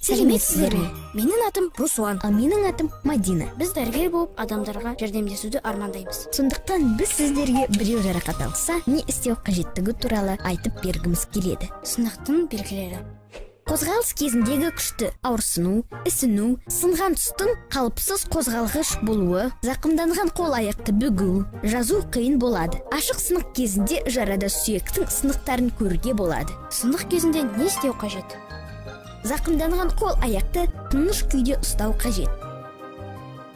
Сәлеметсіздер ме? Менің атым Руслан. Ал менің атым Мадина. Біз дәрігер болып, адамдарға жәрдемдесуді армандаймыз. Сондықтан біз сіздерге біреу жарақат алса, не істеу қажеттігі туралы айтып бергіміз келеді. Сынықтың белгілері. Қозғалыс кезіндегі күшті ауырсыну, ісіну, сынған тұстың қалыпсыз қозғалғыш болуы, зақымданған қол аяқты бүгу, жазу қиын болады. Ашық сынық кезінде жарада сүйектің сынықтарын көруге болады. Сынық кезінде не істеу қажет? Зақымданған қол аяқты тыныш күйде ұстау қажет.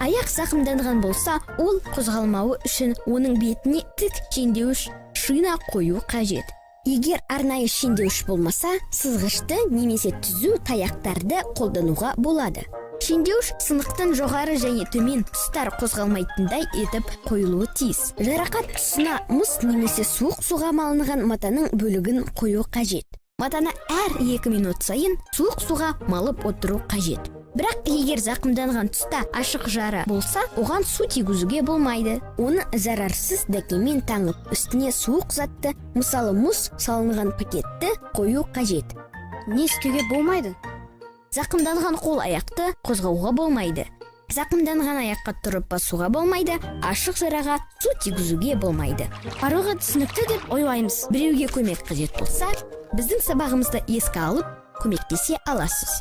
Аяқ зақымданған болса, ол қозғалмауы үшін оның бетіне тік шендеуіш, шина қою қажет. Егер арнайы шендеуіш болмаса, сызғышты немесе түзу таяқтарды қолдануға болады. Шендеуіш сынықтың жоғары және төмен тұстар қозғалмайтындай етіп қойылуы тиіс. Жарақат тұсына мұз немесе суық суға малынған матаның бөлігін қою қажет. Матаны әр 2 минут сайын суық суға малып отыру қажет. Бірақ егер зақымданған тұста ашық жара болса, оған су тигізуге болмайды. Оны зарарсыз дәкемен таңып, үстіне суық затты, мысалы, мұз салынған пакетті қою қажет. Не істеуге болмайды? Зақымданған қол аяқты қозғауға болмайды. Зақымданған аяққа тұрып басуға болмайды, ашық жараға су тигізуге болмайды. Барлығы түсінікті деп ойлаймыз. Біреуге көмек қажет болса, біздің сабағымызды еске алып, көмектесе аласыз.